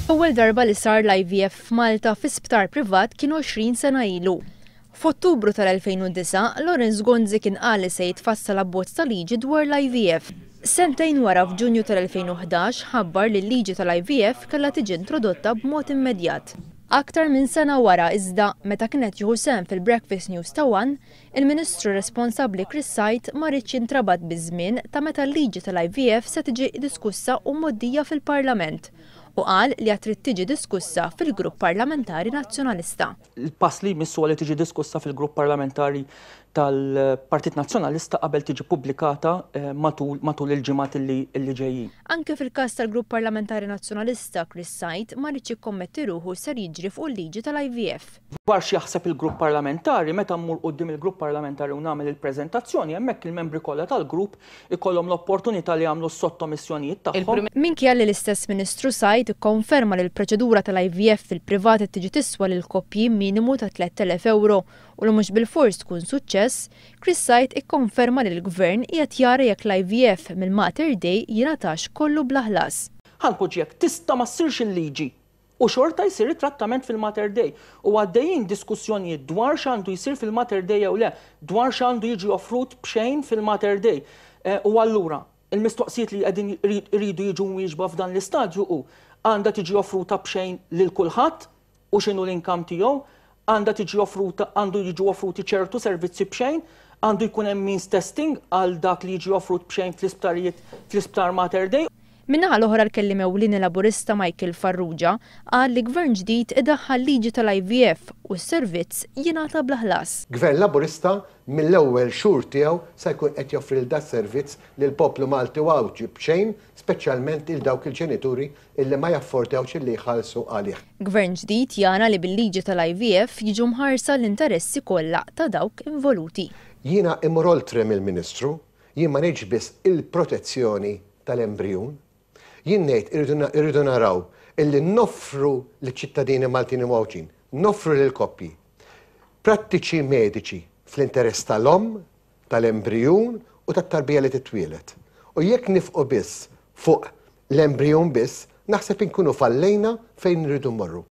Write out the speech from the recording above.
L-ewwel darba li sar l-IVF f'Malta fi sptar privat kien 20 sena ilu. F'Ottubru tal-2009, Lawrence Gonzi kien qal li se jitfassal abbozz ta' liġi dwar l-IVF. Sentejn wara f'Ġunju tal-2011 ħabbar li l-liġi tal-IVF kellha tiġi introdotta b'mod immedjat. Aktar minn sena wara iżda, meta kien qed jieħu sehem fil-Breakfast News ta' One, il-Ministru responsabbli Chris Said ma riedx jintrabat biż-żmien ta' meta l-liġi tal-IVF se tiġi diskussa u mgħoddija fil-Parlament u qal li għad trid tiġi diskussa fil-Grupp Parlamentari Nazzjonalista. Il-pass li jmiss huwa li tiġi diskussa fil-Grupp Parlamentari tal-Partit Nazzjonalista qabel tiġi ppubblikata matul matul il-ġimgħat li ġejjin. Anke fil-każ tal-Grupp Parlamentari Nazzjonalista, Chris Said ma riedx jikkommetti ruħu x'ser jiġri fuq il-liġi tal-IVF. Dwar x'jaħseb il-Grupp Parlamentari, meta mmur quddiem il-Grupp Parlamentari u nagħmel il-preżentazzjoni, hemmhekk il-membri kollha tal-grupp ikollhom l-opportunità li jagħmlu s-sottomissjonijiet tagħhom. Minkejja li l-istess Ministru Said ikkonferma li l-proċedura tal-IVF fil-privat qed tiġi tiswa lill-koppji minimu ta' 3,000 ewro u li mhux bilfors tkun suċċess, Chris Said ikkonferma li l-Gvern qiegħed jara jekk l-IVF mill-Mater Dei jingħatax kollu bla ħlas. Ħa npoġġi hekk, tista' ma ssirx il-liġi u xorta jsir it-trattament fil-Mater Dei. U għaddejjin diskussjonijiet dwar x'għandu jsir fil-Mater Dei jew le, dwar x'għandu jiġi offrut b'xejn fil-Mater Dei. U allura, il-mistoqsijiet li qegħdin iridu jiġu mwieġba f'dan l-istadju hu, għandha tiġi offruta b'xejn lil kulħadd u x'inhu l-income tiegħu, għandha tiġi offruta, għandu jiġu offruti ċertu servizzi b'xejn, għandu jkun hemm means testing għal dak li jiġi offrut b'xejn fl-isptarijiet fl-isptar Mater Dei. Min-naħa l-oħra l-kelliem ewlieni Laburista Michael Farrugia qal li Gvern ġdid idaħħal liġi tal-IVF u s-servizz jingħata bla ħlas. Gvern Laburista mill-ewwel xhur tiegħu se jkun qed joffri l das-servizz lill-poplu Malti u Għawdxi b'xejn, speċjalment 'il dawk il-ġenituri illi ma jaffordjawx illi jħallsu għalih. Gvern ġdid jara li bil-liġi tal-IVF jiġu mħarsa l-interessi kollha ta' dawk involuti. Jiena immur oltre mill-Ministru, jien ma ngħidx biss il-protezzjoni tal-embrijun. Jien ngħid irridu naraw illi noffru liċ-ċittadini Maltin u Għawdxin, noffru lill-koppji prattiċi mediċi fl-interess tal-omm, tal-embrijun u tat-tarbija li titwieled. U jekk nifqu biss fuq l-embrijun biss, naħseb inkunu fallejna fejn irridu mmorru.